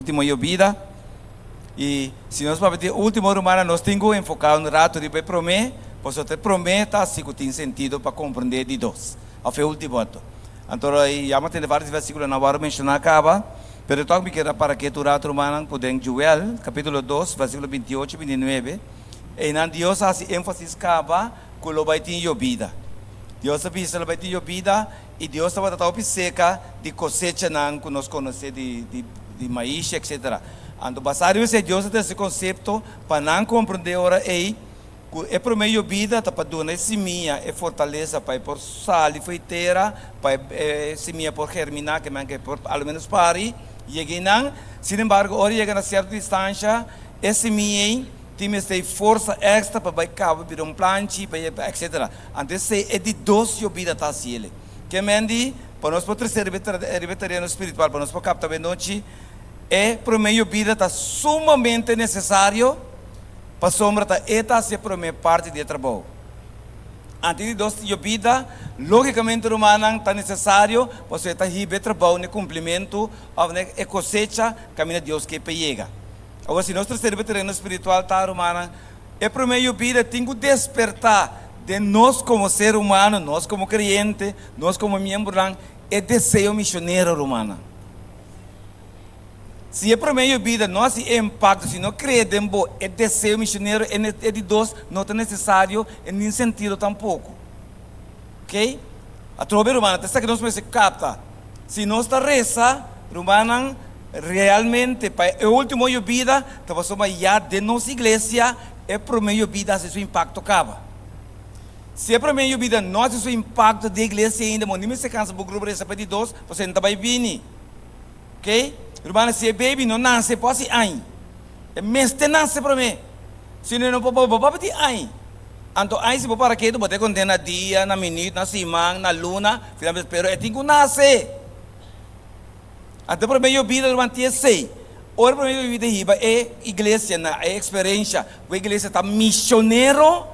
Último yobida. I si nos papia di último rumannan nos tin ku enfoká un ratu riba e promé, pasobra ta e promé ta hasi ku tin sentido pa komprendé di dos òf e último anto. Anto ya mi a tende vários versíkulonan awor menshoná kaba, pero tòg mi kier a para ketu un ratu rumannan ku den Joel kapítulo dos versíkulo 28 i 29 einan Dios a hasi énfasis kaba ku lo bai tin yobida. Dios a bisa lo bai tin yobida I Dios tabata ta hopi seka di kosechanan ku nos konosé di di maishi etsetera. Anto basá riba esei Dios a trese konsepto pa nan komprendé ora ei ku e promé yobida ta pa duna e simia e fortalesa pa e por sali for e tera, pa e simia por germiná, ke men ke por alo menos pari yega einan. Sin embargo ora yega na sierto distansha e simia ei tin mester e forsa èkstra pa bai kaba bira un planchi pa etsetera. Anto esei e di dos yobida ta hasi el. Ke men di, pa nos por trese riba e tereno spiritual, pa nos por kapta be nochi, e promé yobida ta sumamente nesesario, pasobra ta e ta hasi e promé parti di e trabou. Anto e di dos yobida, lógikamente rumannan, ta nesesario, pasobra e ta hiba e trabou na e kumplimentu òf na e kosecha kaminda Dios ke pa e yega. Awor, si nos trese riba e tereno spiritual ta, rumannan, E promé yobida tin ku despertá den nos komo ser humano, nos komo kreyente, nos komo miembronan, e deseo misionero, rumannan. Si e promé yobida no hasi e impakto, si no krea den bo e deseo misionero, e di dos no ta nesesario en nin sentido tampoko. Ok? Atrobe, rumannan, ta esaki nos mester kapta. Si nos ta resa, rumannan, realmente pa e ultimo yobida, ta pasobra ya den nos iglesia e prome yobida hasi su impakto kaba. Si e prome yobida no hasi su impakto den iglesia ainda, bo no mester kansa bo grupo resa pa e di dos, pasobra e no ta bai bini. Ok? Rumannan, si e baby no nase, por hasi aña. E mester nase prome. Si no e no por bo papia di aña. Anto aña si bo para ketu bo ta konten na dia, na minüt, na siman, na luna, finalmente pero e tin ku nase. Anto prome yobida durante esei. Ora prome yobida hiba e iglesia na e eksperensha ku e iglesia ta misionero,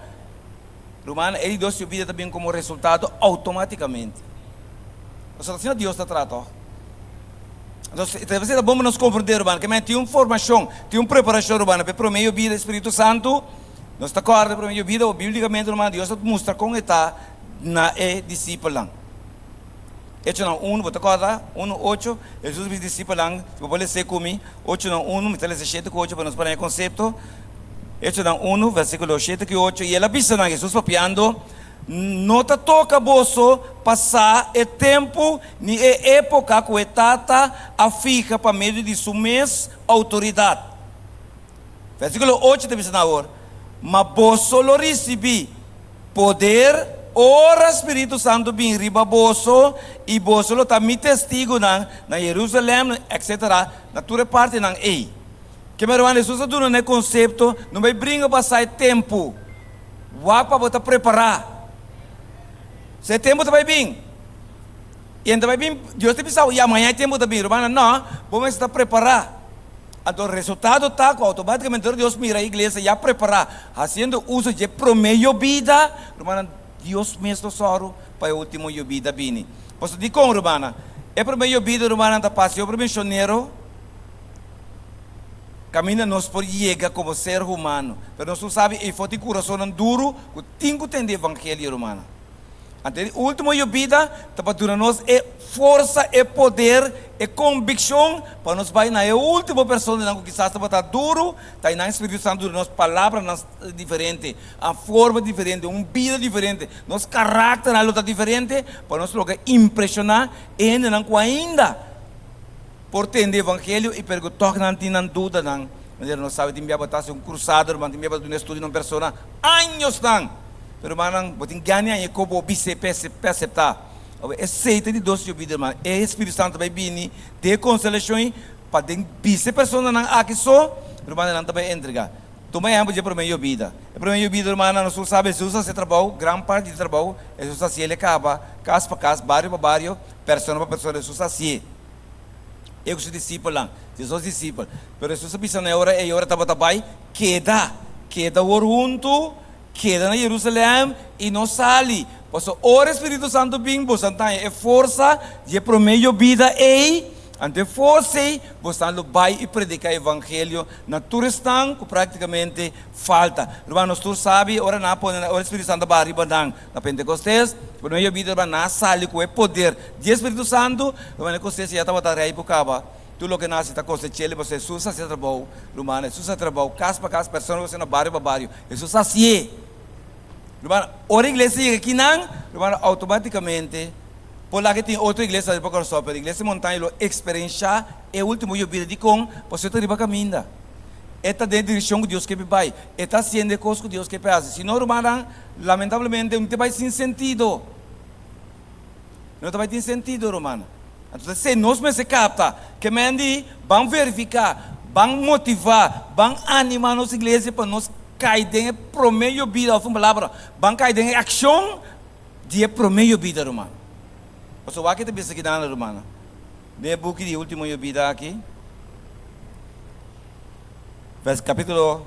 rumannan e di dos yobida ta bin komo resultado outomátikamente. Pasobra asina Dios ta trata òg. Anto ta ta bon pa nos komprendé rumannan ke men tin un formashon, tin un preparashon rumannan pa e prome yobida di Spiritu Santu. Nos ta kòrda promé yobida o bíblikamente ruman Dios ta mustra kon e ta na e disipelnan. Echonan unu, bo ta kòrda? Unu ocho, Hesus bisa disipelnan, si bo por les'é ku mi, Ochonan unu, mi ta lesa shete ku ocho pa nos por haña e konsepto. Echonan unu, versíkulo shete ku ocho, i el a bisa nan, Hesus papiando, No ta toka boso pa sa e tempu ni e époka ku e Tata a fiha pa medio di su mes outoridat. Versíkulo ocho ta bisa nan awor, Ma boso lo risibí poder ora Spiritu Santu bin riba boso, i boso lo ta mi testigunan na Jerusalèm, etsetera, na tur e partinan ei. Ke manera Hesus a duna nan e konsepto, No bai bringa pa sa e tempu, wak pa bo ta prepará. So e tempu ta bai bin. I e ta bai bin, Dios ta bisa bo, ya mañana e tempu ta bin. Rumannan, no, bo mester ta prepará. Anto resultado ta ku outomátikamente ora Dios mira e iglesia ya prepará, hasiendo uso dje promé yobida, rumannan, Dios mes lo sòru pa e último yobida bini. Pasobra dikon, rumannan? E promé yobida, rumannan, ta pasa yobre misionero kaminda nos por yega komo ser humano. Pero nos tur sabi ei for tin kurasonnan duru ku tin ku tende evangelio, rumannan. Anto e ultimo yobida ta pa duna nos e forsa, e poder, e konvikshon pa nos bai na e ultimo personanan ku kisas tabata duru, ta einan e Spiritu Santu duna nos palabranan diferente, a forma diferente, un bida diferente, nos karakternan lo ta diferente pa nos logra impreshoná e hendenan ku ainda por tende evangelio i pero ku tòg nan tin nan dudanan. Manera nos sabi tin bia bo ta hasi un krusada, ruman, tin bia bo ta duna estudio na un persona añosnan. Pero rumannan, bo tin gana di haña ku bo bis'é p'e aseptá. Awor, esei ta di dos yobida, ruman. E Spiritu Santu ta bai bini den e konsolashon ei pa den bisa e personanan aki so, rumannan, nan ta bai entregá. Tuma ehèmpel dje promé yobida. E promé yobida, rumannan, nos tur sabi Hesus a hasi e trabou, gran parti di e trabou Hesus a hasié. El e kaba kas pa kas, bario pa bario, persona pa persona, Hesus a hasié. E ku su disipelnan, 12 disipel. Pero Hesus a bisa nan e ora ei, ora tabata bai, Keda, keda awor huntu. Keda na Jerusalèm i no sali, pasobra ora e Spiritu Santu bin, boso a haña e forsa di e promé yobida ei. Anto e forsa ei, boso lo bai i prediká evangelio na tur esnan ku práktikamente falta. Ruman, nos tur sabi, ora nan a pone, ora e Spiritu Santu a baha riba nan na Pentekostes, promé yobida ruman, nan a sali ku e poder di e Spiritu Santu, ruman, e kosecha ya tabata rei por kaba. Tur loke nan hasi ta kosech'el, pasobra Hesus hasi e trabou, ruman, Hesus hasi trabou kas pa kas, persona pa persona, bario pa bario. Hesus hasié. Ruman, ora iglesia yega akinan, ruman, outomátikamente por laga tin otro iglesia riba Kòrsou, pero Iglesia Montaña lo eksperenshá e último yobida. Dikon? Pasobra e ta riba kaminda. E ta den e direkshon ku Dios ke p'e bai. E ta hasiendo e kos ku Dios ke p'e hasi. Si no, rumannan, lamentablemente no ta bai sin sentido. No ta bai tin sentido, rumannan. Anto ta esei nos mester kapta. Ke men di, ban verifiká, ban motivá, ban animá nos iglesia pa nos kai den e promé yobida, òf un palabra, ban kai den e akshon di e promé yobida, ruman. Pasobra wak e ta bisa kinan, rumannan, den e buki di e último yobida aki, vers kapítulo,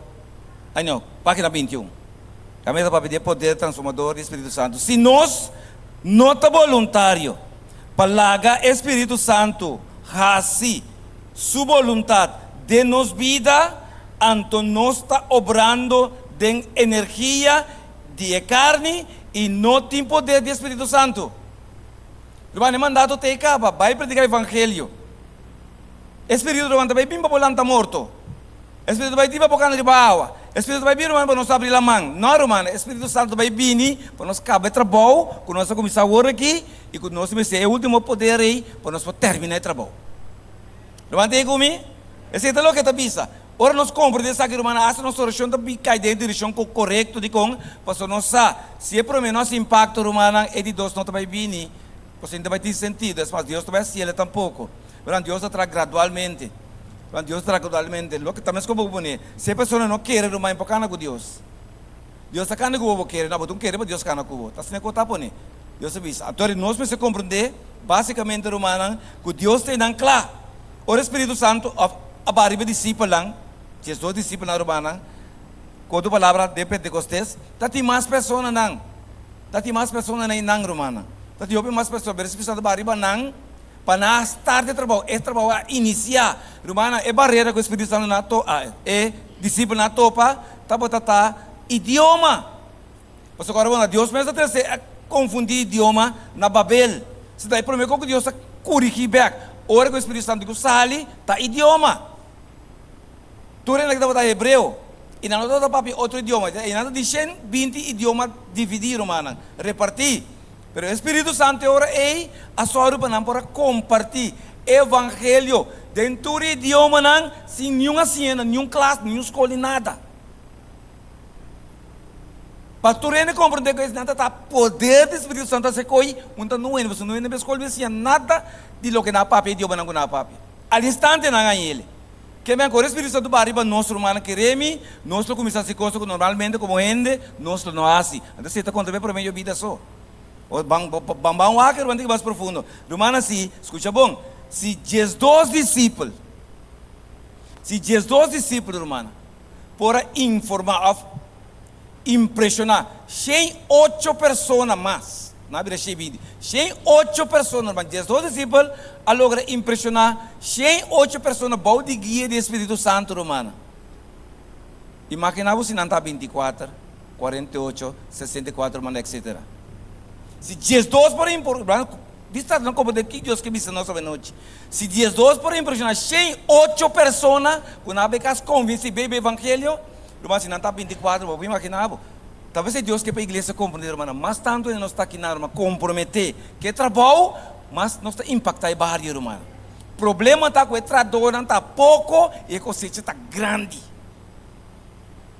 ai no, página 21. Kaminda ta papia di e poder transformador di e Spiritu Santu. Si nos no ta boluntario pa laga e Spiritu Santu hasi Su boluntat den nos bida, anto nos ta obrando den energia di e karni i no tin poder di e Spiritu Santu. Ruman, e mandato ta e kaba, bai prediká evangelio. E Spiritu ruman ta bai bin pa bo lanta morto. E Spiritu bai riba bo kana riba awa. E Spiritu bai bini ruman pa nos abri laman. No ruman, e Spiritu Santu bai bini pa nos kaba e trabou ku nos a kuminsá awor aki i ku nos mester e ultimo poder ei pa nos por terminá e trabou. Ruman ta ei ku mi? Esei ta loke e ta bisa. Ora nos komprendé esaki ruman, asta nos orashon ta bin kai den e direkshon korekto. Dikon? Pasobra nos sa, si e promé no hasi impakto rumannan, e di dos no ta bai bini, pasobra no ta bai tin sentido. Es mas, Dios no ta bai hasiel tampoko. Ruman, Dios ta traha gradualmente. Ruman, Dios ta traha gradualmente. Loke ta mes ku bo pone, si e persona no kere, ruman, e por kana ku Dios. Dios ta kana ku bo, bo kere. No, bo ta un kere pa Dios kana ku bo. Ta asina ku ta pone. Dios a bisa. Anto nos mester komprendé, básikamente, rumannan, ku Dios ta einan kla. Ora e Spiritu Santu a a baha riba e disipelnan, 12 disipelnan, rumannan, ku otro palabra, den Pentekostes, ta tin mas personanan. Ta tin mas personanan einan, rumannan. Ta tin hopi mas persona, pero e Spiritu Santu a baha riba nan. Pa nan a start e trabou, e trabou a inisiá. Rumannan, e barera ku e Spiritu Santu nan a to, e disipelnan a topa, tabata ta idioma. Pasobra ora bo na Dios mes a trese a konfundí idioma na Babel. Si ta e promé kos ku Dios a kurigí bèk ora ku e Spiritu Santu ku sali, ta idioma. Tur hende tabata hebreo i nan no tabata papia otro idioma. I nan ta di 120 idioma dividí, rumannan, repartí. Pero e Spiritu Santu e ora ei a sòru pa nan por a kompartí e evangelio den tur e idiomanan sin niun a siña na niun klas, niun skol ni nada. Pa tur hende komprendé ku esnan ta ta poder di Spiritu Santu a sekoi, un ta nuende, pasobra nuende na skol bin siña nada di loke nan a papia, idiomanan ku nan a papia. Al instante nan a hañ'el. Ke men kore Spiritu Santu baha riba nos, rumannan, kere mi, nos lo kuminsá hasi kos ku normalmente komo hende nos lo no hasi. Anto esei ta konta mi promé yobida so. O ban ban ban wak ruman tin mas profundo. Rumannan si, skucha bon, si 12 disipel, si 12 disipel rumannan por a informá òf impreshoná 108 persona mas, nan a bira 120, 108 persona ruman, 12 disipel a logra impreshoná 108 persona bou di guia di e Spiritu Santu rumannan. Imaginá bo si nan ta 24, 48, 64 rumannan etcetera. Si 12 por impor, bista nan komprendé ki Dios ke bisa nos awenochi. Si 12 por impreshoná 108 persona ku nan a bay kas konvensí bebe evangelio, Ruman, si nan ta 24, bo por imaginá bo. Talbes e Dios ke pa iglesia komprendé, rumannan, mas tantu nos ta akinan, ruman, komprometé ku e trabou, mas nos ta impaktá e bario, ruman. Problema ta ku e trahadónan ta poko i e kosecha ta grandi.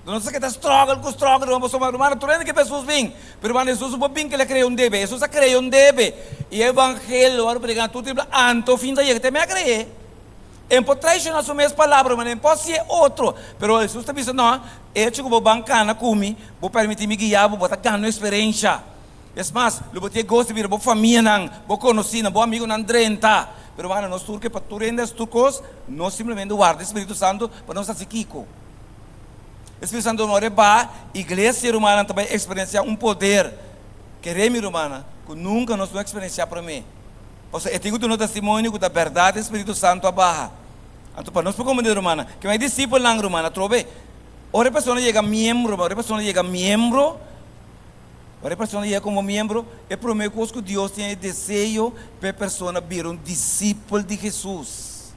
Nos ta keda struggle ku struggle, ruman, pasobra, ruman, tur hende ke pa Hesus bin, pero, ruman, Hesus no por bin ke el a krea un debe. Hesus a krea un debe i e evangelio a wòrdu prediká na tur tribus, anto fin ta yega. Te mi a kree. En por traiciona su mes palabra, ruman, en por hacié otro. Pero Hesus ta bisa, No, echo cu bo ban cana cu mi, bo permiti mi guia bo, bo ta gana un experiencia. Es mas, lo bo tin e goso di mira bo famianan, bo conocinan, bo amigonan drenta. Pero rumannan, nos tur ke pa tur hende haci tur cos, nos simplemente warda e Spiritu Santo pa nos haci kico? E Spiritu Santo no reba, iglesia, rumannan, ta bay experiencia un poder, kere mi, rumannan, cu nunca nos no experiencia prome. Pasobra e tin ku duna testimonio ku ta bèrdat e spiritu santu a baha. Anto pa nos por komprendé, rumannan, kema e disipelnan, ruman, atrobe, ora e persona yega miembro, ora e persona yega miembro, ora e persona yega komo miembro, e promé kos ku Dios tin e deseo pa e persona bira un disipel di Hesus.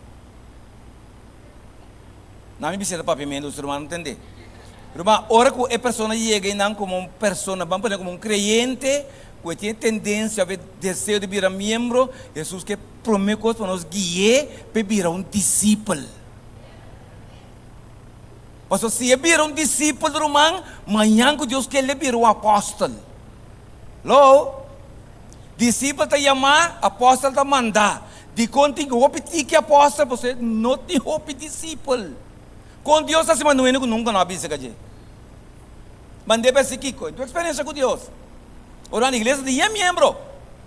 Nan mi bisa ta papia menos, ruman no tende. Ruman, ora ku e persona yega einan komo un persona, ban pone komo un kreyente, ku e tin e tendensia òf e deseo di bira miembro, Hesus ke promé kos pa nos gui'é pa e bira un disipel. Pasobra si e bira un disipel, ruman, mañan ku Dios kel e bira un apòstel. Lo? Disipel ta yamá, apòstel ta mandá. Dikon tin hopi tiki apòstel? Pasobra no tin hopi disipel. Kon Dios ta hasi manda un hende ku nunka no a bisa ka dje? Mand'é pa hasi kiko? En tu eksperensia ku Dios. Ora na iglesia tin yen miembro,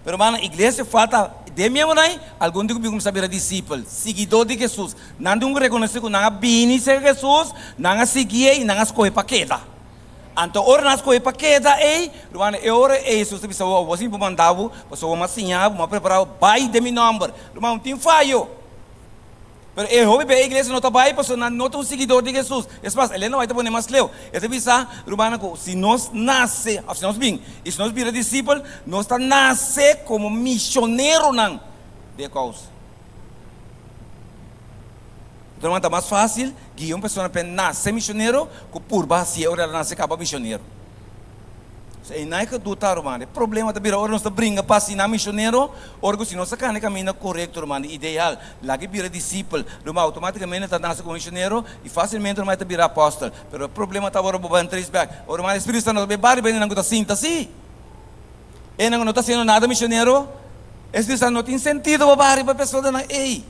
pero man na iglesia falta den miembronan ei, algun tin ku bin kuminsá bira disipel, siguidó di Hesus. Nan tin ku rekonosé ku nan a bini serka Hesus, nan a siguié i nan a skohe pa keda. Anto ora nan a skohe pa keda ei, rumannan, e ora ei Hesus ta bisa bo, Awor si mi por manda bo, pasobra bo a siña bo, mi a prepara bo, bai den mi nòmber. Ruman, tin fayo. Pero e hopi b'e iglesia no ta bai pasobra nan no ta un siguidor di Hesus. Es mas, Elena White ta pone mas leu. E ta bisa, Rumannan, ku si nos nase, òf si nos bin i si nos bira disipel, nos ta nase komo misioneronan di e kousa. Enton ruman, ta mas fásil guia un persona p'e nase misionero ku purba hasié ora el a nase kaba misionero. So ei nan e gedoe ta, ruman. E problema ta bira ora nos ta bringa pa asina misionero, ora ku si nos ta kana e kaminda korekto, ruman, di ideal, laga e bira disipel, ruman, outomátikamente ta nase komo misionero i fásilmente, ruman, e ta bira apòstel. Pero e problema ta ora bo bai trace back, ora, ruman, e Spiritu Santu ta bai bari bende nan ku ta sinta si. Einan ku no ta hasiendo nada misionero, e Spiritu Santu no tin sentido pa bari pa e personanan ei.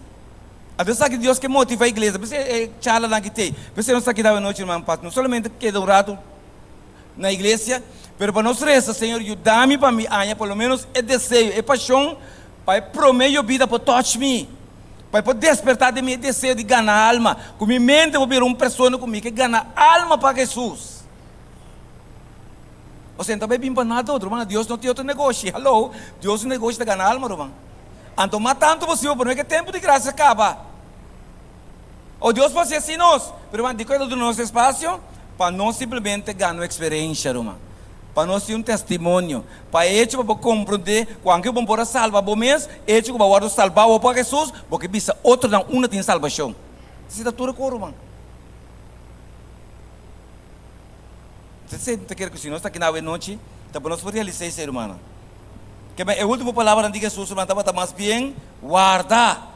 Anto esaki Dios ke motiva e iglesia. P'esei e charlanan aki t'ei. P'esei nos ta keda awenochi, ruman, pa no solamente keda un ratu na iglesia, pero pa nos resa, Señor, yuda mi pa mi haña por lo menos e deseo, e pasion pa e prome yobida por touch mi, pa e por desperta den mi e deseo di gana alma, ku mi mente por bira un persona ku mi ke gana alma pa Jesus. Osea, no ta bai bin pa nada otro, ruman, Dios no tin otro negoshi, hallo, Dios su negoshi ta gana alma, ruman. Anto mas tantu posibel prome ku e tempu di grasia kaba. O Dios por hasi así nos, pero ruman, dikon e ta duna nos espasio? Pa nos simplemente gana un eksperensia, ruman. Pa nos tin un testimonio. Pa e hecho pa bo komprondé ku anke bo por a salba bo mes, e hecho ku bo a wòrdu salbá awor pa Hesus, bo ke bisa otronan unda tin salbashon. Esei ta tur e kos, ruman. Esei ta kere ku si nos ta aki na awe nochi, ta pa nos por realisá esei, rumannan. Keme e último palabranan di Hesus, ruman, tabata mas bien, Warda!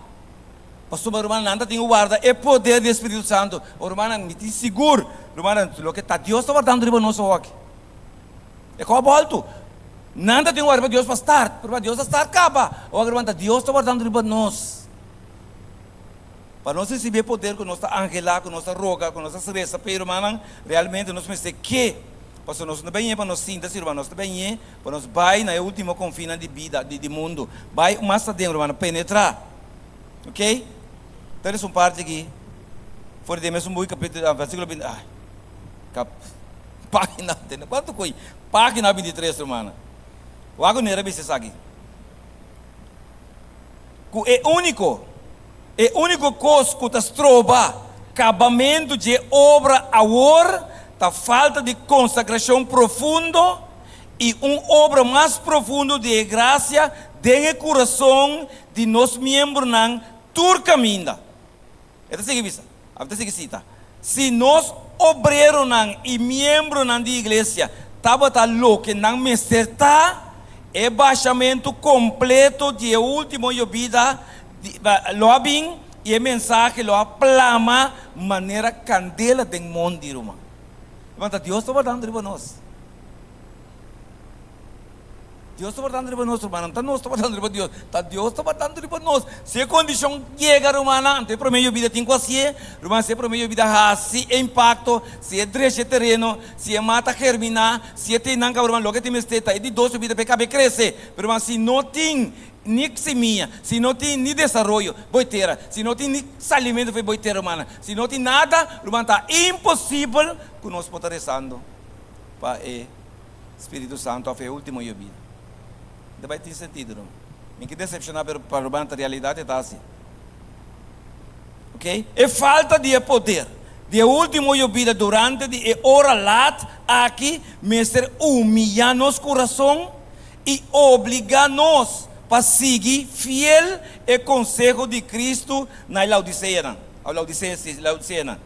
Pasobra, rumannan, nan ta tin ku warda e poder di e Spiritu Santu. O, rumannan, mi tin sigur, rumannan, loke ta Dios ta wardando riba nos awoki. E kòp altu. Nan ta tin ku warda riba Dios pa start, pero Dios a start kaba. Awoki, ruman, ta Dios ta wardando riba nos. Pa nos risibí e poder ku nos ta anhelá, ku nos ta roga, ku nos ta resa p'e, rumannan, realmente nos mester ke. Pasobra nos no ta beñ'é pa nos sinta si, ruman, nos ta beñ'é pa nos bai na e último konfinnan di bida, di mundu. Bai mas aden, rumannan, penetrá. Ok? Ta lees un parti aki for di e mesun buki kapítulo, versíkulo binti, ay, kap, página, tende kuantu koi? Página 23, rumannan. Wak ku Nera bisa esaki. Ku e úniko, e úniko kos ku ta stroba kabamentu dje obra awor ta falta di konsagrashon profundo i un obra mas profundo di e grasia den e kurason di nos miembronan tur kaminda. E ta sigui bisa, a ta sigui sita, Si nos obreronan i miembronan di iglesia tabata loke nan mester ta, e bashamentu kompleto di e último yobida lo a bin i e mensahe lo a plama manera kandela den mondi, ruman. Ruman, ta Dios ta wardando riba nos. Dios ta wardando riba nos, rumannan. Ta nos ta wardando riba Dios. Ta Dios ta wardando riba nos. Si e kondishon yega, rumannan, anto e promé yobida tin ku hasié. Ruman, si e promé yobida hasi e impakto, si e drecha e tereno, si e mata germiná, si e tin nan kaba, ruman, loke tin mester ta e di dos yobida pa e kaba e krese. Pero, ruman, si no tin ni simia, si no tin ni desaroyo bo e tera, si no tin ni salimentu for bo e tera, rumannan, si no tin nada, ruman, ta imposibel ku nos por ta rezando pa e. Spiritu Santu of e ultimo yobida. Ta bai tin sentido no? Mi ke decepciona pero pa Ruben ta realidad e ta asi. Ok, e falta di e poder di e ultimo yobida durante di e ora laat aki mester humiya nos curason y obliga nos pa sigui fiel e conseho di Cristo na e Laodiceanan, of Laodicea, si, Laodiceanan.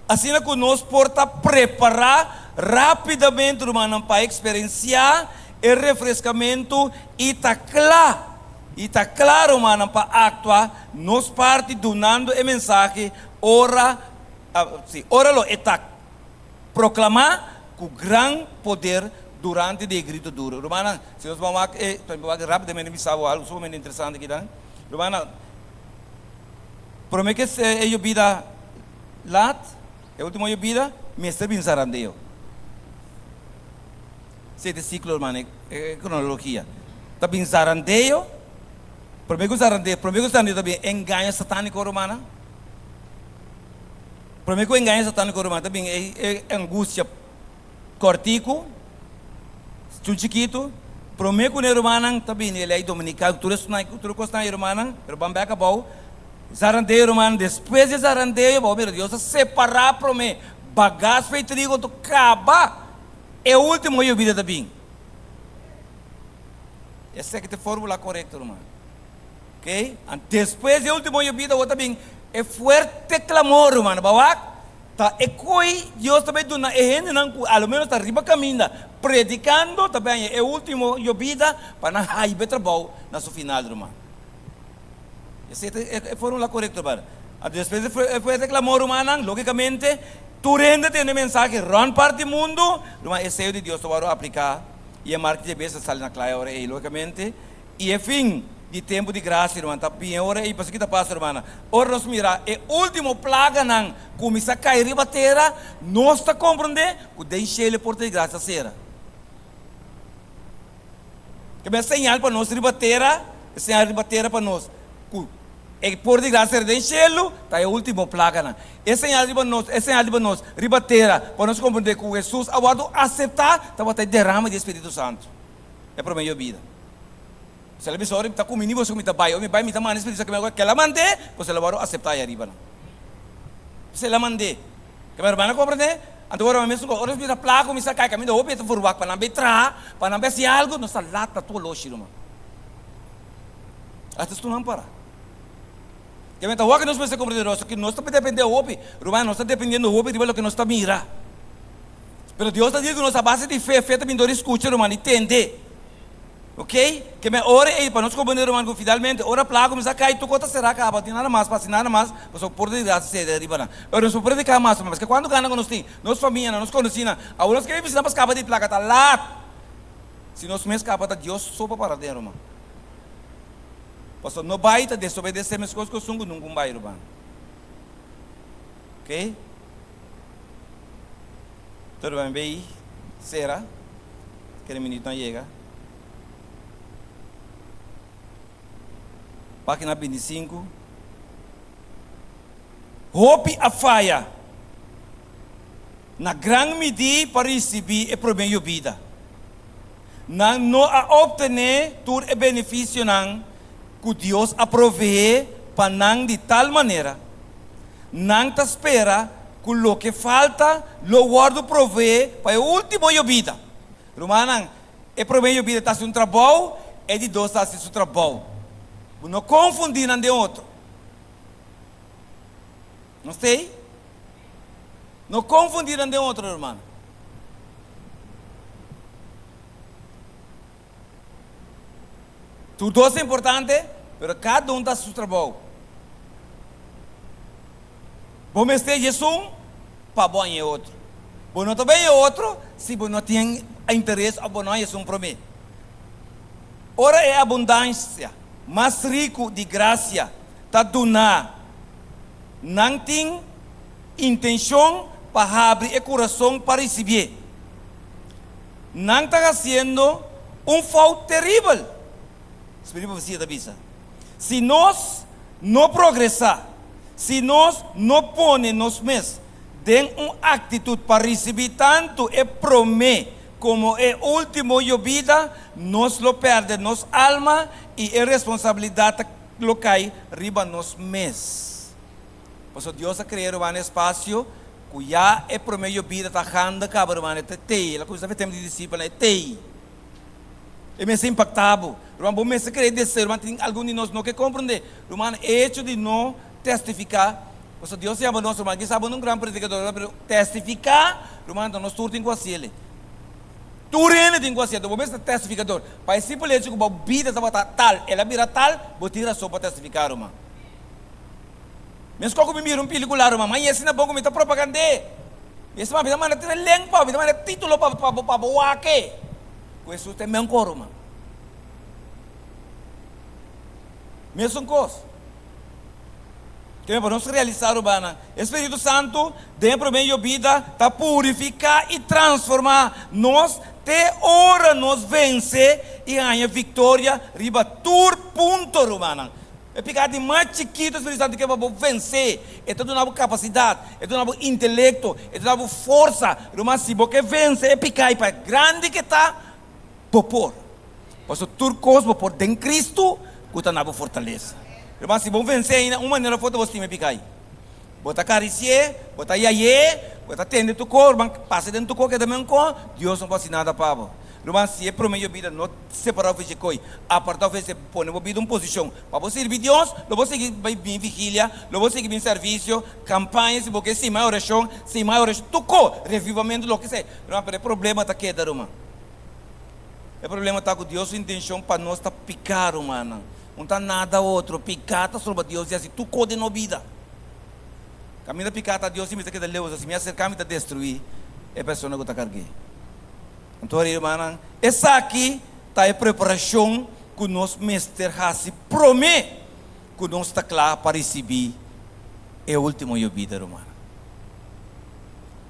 Asina cu nos por ta prepara rapidamente, rumannan, pa experencia e refrescamento y ta cla, y ta cla, rumannan, pa actua nos parti dunando e mensahe ora, si, ora lo e ta proclama cu gran poder durante di e grito duro. Rumannan, si nos ban wak e, wak rapidamente bisa bo algo sumamente interesante akinan. Rumannan, prome cu e yobida Lat, e ultimo yobida, mester bin zarandeo. Sete siklo, hermano, e kronologia. Ta bin zarandeo, prome ku zarandeo, prome ku zarandeo ta bin engaño satániko, hermana. Prome ku engaño satániko, hermana, ta bin e e angustia kòrtiku, chun chikitu. Prome ku ne, hermanan, ta bini e lei dominikal, tur esnan, tur e kosnan, hermanan, pero ban bèk abou. Zarandeo, ruman, despues di zarandeo, bo a mira Dios a separá promé bagas pa e trigo, anto kaba e último yobida ta bin. Esaki ta e fórmula korekto, ruman. Ok? Anto despues di e último yobida awor ta bin e fuerte klamor, ruman. Bo a wak? Ta e koi Dios ta bai duna e hendenan ku a lo ménos ta riba kaminda predikando ta bai haña e último yobida pa nan haiba e trabou na su final, ruman. Esei ta e formula korekto bar. Anto despues di e fuerte klamor rumannan, logikamente tur hende tende mensahe rònt parti mundu, ruman e seyo di Dios ta wòrdu apliká i e marka dje bes ta sali na kla e ora ei logikamente. I e fin di tempu di grasia ruman ta bin e ora ei. Pasobra ki ta pasa rumannan? Ora nos mira e último plaganan kuminsá kai riba tera, nos ta komprondé ku den shelu e porta di grasia ta sera. Kebé señal pa nos riba tera, e señal riba tera pa nos ku e por di grasia den shelu ta e último plaganan. E señal riba nos, e señal riba nos riba tera pa nos komprendé ku Hesus a wòrdu aseptá tabata e derame di e Spiritu Santu, e promé yobida. Boso a bisa ora mi ta kumini boso ku mi ta bai, ora mi bai mi ta manda e Spiritu Santu ku mi kel a mand'é, boso lo wòrdu aseptá ei ariba nan. Boso el a mand'é. Ke mi hermano komprendé? Anto ora mi mesun ora nos mira plaka kuminsá kai kaminda hopi e ta verwagt pa nan bai traha, pa nan bai hasi algu, nos ta lat na tur oloshi ruman. Asta estu nan para. Ke mi ta wak nos mester komprendé nos ku nos ta dependé hopi, ruman nos ta dependiendo hopi riba loke nos ta mira. Pero Dios ta di ku nos a base di fe, fe ta bin dor di skucha ruman, di tende. Ok, ke men ora ei pa nos komprende ruman ku finalmente ora plaga kuminsá kai tur kos ta será kaba, no tin nada mas pa hasi nada mas pasobra por di grasia sede riba nan. Pero nos por prediká mas ruman, paske kuantu gana ku nos tin, nos famianan, nos konosínan, awor nos ke bisti nan pa skapa di plaga ta lat. Si nos mes skapa ta Dios so pa para den ruman. Pasobra no bai ta desobedesé meskos ku esun ku nunka un bai ruman. Ok. Tur ruman bay sera. Kere minuut nan yega. Pagina 25. Hopi a faya na gran midí pa risibí e promé yobida. Nan no a optené tur e benefisionan ku Dios a proveé pa nan di tal manera nan ta spera ku loke falta lo wòrdu proveé pa e último yobida. Rumannan, e promé yobida ta hasi un trabou, e di dos ta hasi su trabou. Bo no konfundí nan den otro. Nos ta ei? No konfundí nan den otro, rumannan. Tur dos ta importante, pero kada un ta hasi su trabou. Bo mester dje esun pa bo haña e otro. Bo no ta bay e otro si bo no tin interes of bo no haña esun prome. Ora e abundancia mas riku di gracia ta duna, nan tin intencion pa habri e curason pa ricibié. Nan ta haciendo un fout teribel, Spiritu Profecia ta bisa. Si nos no progresá, si nos no pone nos mes den un actitud pa ricibí tantu e promé komo e último yobida, nos lo pèrdè nos alma i e responsabilidat ta lo kai riba nos mes. Pasobra Dios a krea ruman espasio ku ya e promé yobida ta handa kaba ruman e ta tei. El a kuminsá fe tempu di disipelnan e tei. E mester impaktá bo. Ruman bo mester krea e deseo. Ruman tin algun di nos no ke komprondé. Ruman e echo di no testifiká pasobra Dios a yama nos ruman kisas bo no un gran predikador pero testifiká ruman nos tur tin ku hasiel. Tur hende tin ku hasiel. Bo mester ta testifikador. Pa e simpel echo ku bo bida tabata tal el a bira tal bo tin rason pa testifiká ruman. Meskos ku mi mira un pilikula ruman ma yesi na bon ku mi ta propagand'é. Yesi ma mi ta manda tira link pa bo, mi ta manda titulo pa bo pa bo wak e. Ku Hesus ta e men kos ruman. Mesun kos. Keme pa nos realisá rumannan, e Spiritu Santu den e promé yobida ta purifiká i transformá nos te ora nos vense i haña viktoria riba tur punto rumannan. E piká di mas chikitu Spiritu Santu ke pa bo vensé. E ta duna bo kapasidat, e ta duna bo intelekto, e ta duna bo forsa. Ruman, si bo ke vense e piká i pa grandi ke ta, bo por. Pasobra tur kos bo por den Kristu ku ta na bo fortalesa. Ruman, si bo vensé ainda un manera of otro bo stima e piká ei. Bo ta karisié, bo ta yayé, bo ta tende tur kos, ruman, pasa den tur kos keda men kon, Dios no por hasi nada pa bo. Ruman, si e promé yo bida no separá of dje koi, apartá of dje pone bo bida un posishon pa bo sirbi Dios, lo bo sigui bai bin vigilia, lo bo sigui bin servisio, kampaña si bo ke sin mai orashon, sin mai orashon, tur kos, revivamentu, loke sea. Ruman, pero e problema ta keda, ruman. E problema ta ku Dios su intenshon pa nos ta piká, rumannan. Un ta nada otro, piká ta stroba Dios di hasi tur kos den nos bida. Kaminda piká ta Dios si mi ta keda leu, si mi aserká mi ta destruí e persona ku ta karg'é. Anto hermannan, esaki ta e preparashon ku nos mester hasi promé ku nos ta kla pa risibí e último yobida, rumannan.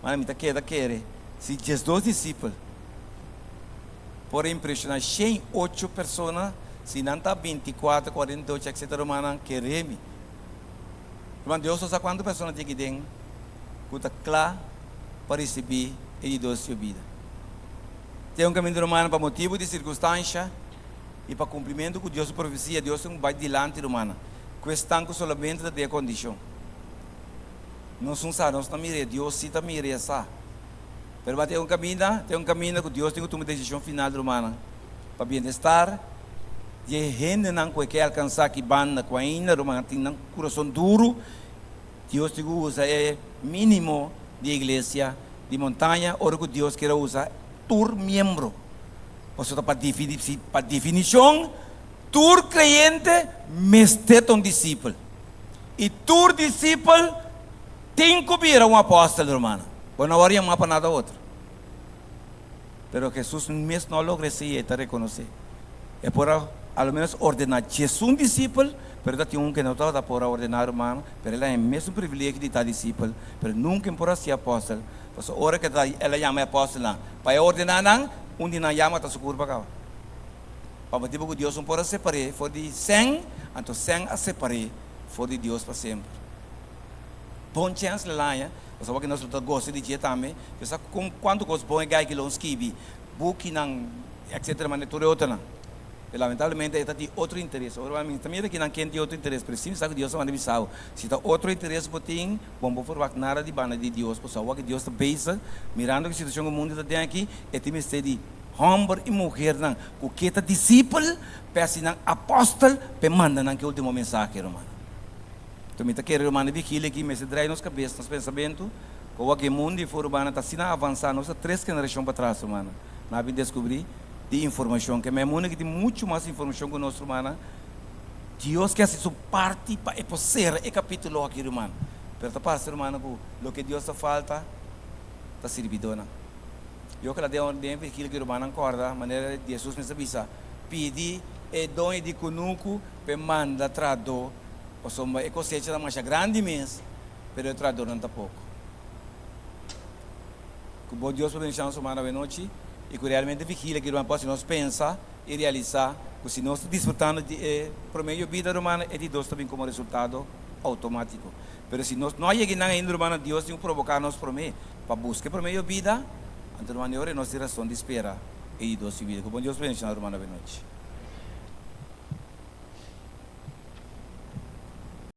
Mana mi ta keda kere si diesdos disipel por a impreshoná 108 persona, si nan ta 24, 48, etcetera, rumannan, kere mi. Ruman, Dios no sa kuantu persona tin aki den ku ta kla pa risibí e di dos yobida. Tin un kaminda rumannan pa motibu di sirkunstansha i pa kumplimentu ku Dios su profesia, Dios tin ku bai dilanti rumannan ku esnan ku solamente ta den e kondishon. Nos no sa, nos no mir'é, Dios sí ta mir'é i sa. Pero ruman tin un kaminda, tin un kaminda ku Dios tin ku tuma e desishon final rumannan pa bienestar di e hendenan ku e ke alkansá aki banda ku ainda rumannan tin nan kurason duru. Dios tin ku usa e mínimo di e iglesia di Montaña ora ku Dios kier a usa tur miembro. Pasobra pa pa definishon tur kreyente mester ta un disipel. I tur disipel tin ku bira un apòstel, rumannan. Bo no wòrdu yamá pa nada otro. Pero Hesus mes no a logra esei, e ta rekonosé. E por a a lo ménos ordená diesun disipel, pero ta tin un ke no tabata por a ordená, ruman, pero el a haña e mesun privilegio di ta disipel, pero nunka e por a hasi apòstel, pasobra ora ke ta el a yama e apòstelnan pa e ordená nan, un di nan ya mata su kurpa kaba. Pa motibu ku Dios no por a separ'é for di sèn, anto sèn a separ'é for di Dios pa semper. Bon chèns el a haña, pasobra awor ke nos lo ta gosa di dje tambe, Dios sa kon kuantu kos bon e gai ki lo skibi, bukinan, etcetera, manera tur e otronan. Pero lamentablemente e ta tin otro interes. Ora mi ta mira kinan ken tin otro interes, pero si mi sa ku Dios a manda bisa bo, si ta otro interes bo tin, bon bo por wak nada di banda di Dios, pasobra awor ku Dios ta bezig mirando ku situashon ku mundu ta den aki, e tin mester di hòmber i muhernan ku ke ta disipel pa e hasi nan apòstel pa e manda nan ki último mensahe, rumannan. Enton mi ta kere rumannan vigilia aki mester drai nos kabes, nos pensamentu, ku awor ku e mundu i for urbana ta asina avansá, nos ta tres generashon patras, rumannan. Nan a bin deskubrí di informashon ke mundu ki tin muchu mas informashon ku nos rumannan. Dios ke hasi su parti pa e por sera e kapitulo aki ruman. Pero ta parse rumannan ku loke Dios ta falta ta sirbidónan. Yo kla den den vigil ku rumannan kòrda manera di Hesus mes a bisa, Pidi e doño di kunuku pa e manda trahadó pasobra e kosecha ta masha grandi mes pero e trahadónan ta poko. Ku bo Dios por bendiciona nos ruman awenochi y ku realmente vigilia ki ruman por hasi nos pensa y realisa ku si nos ta disfrutando di e prome yobida ruman e di dos ta bin komo resultado automatico. Pero si nos no a yega einan ainda rumannan Dios tin ku proboka nos prome pa buska e prome yobida. Anto, ruman, nos tin rason di spera e di dos bida. Ku bon Dios bendishoná, ruman, bon nochi.